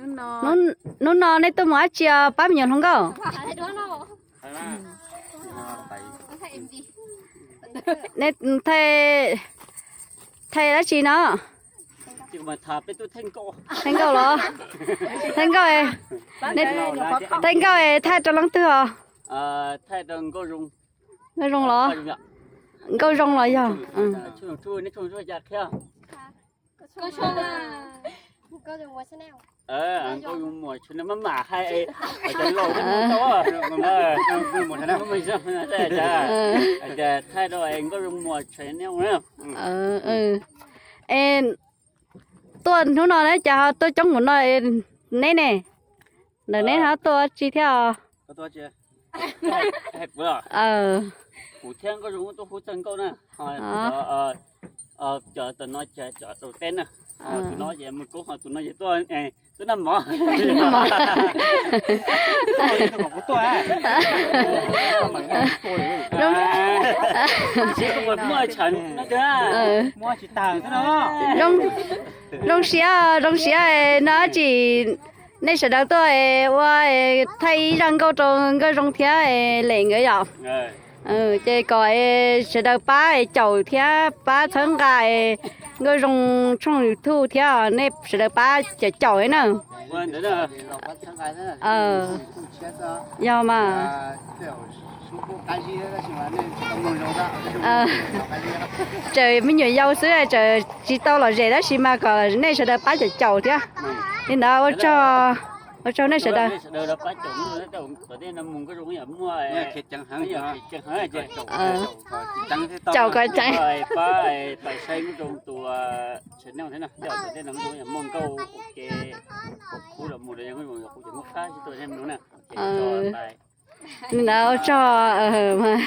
Hnub no nej tuaj mus dab tsi os pab me nyuam hluas nkauj? Nej thaij, thaij dab tsi no? Thaij nkauj los? Thaij nkauj, thaij nkauj es thaij rau leej twg os? Nkauj Zoo los? Nkauj Zoo los yog. Nkauj Zoo Muas tshwv na maj mam hais, thaij rau Nkauj Zoo Muas tshwv na. Es tuaj hnub no na cas ho tuaj coob npaum no, neb ne? Ntawm neb ho tuaj dab tsi thiab os? Kuv thiab Nkauj Zoo tuaj hu txog nkauj na. Cov tom no ces cov rau teb na. Tus no ces mus kub, ho tus no ces tuaj, tuaj noj mov. Kuv tuaj, muaj chaw no tiag, muaj tsis tag no. Zoo siab, zoo siab no tsis, nej sawv daws tuaj ua thaij ib zaj nkauj rau Nkauj Zoo thiab Lem nkawd yom. Ces kom sawv daws pab caum thiab pab txhawb nqa Nkauj Zoo tshooj YouTube thiab, nej sawv daws pab caum caum na. Yog mas. Tseem me nyuam yaus xwb tseem tsis tau lom zem tab sis mas kom nej sawv daws pab caum caum thiab. Li ntawd ua tsaug, ua tsaug nej sawv daws. Caum kom ceev. Li ntawd ua tsaug mas.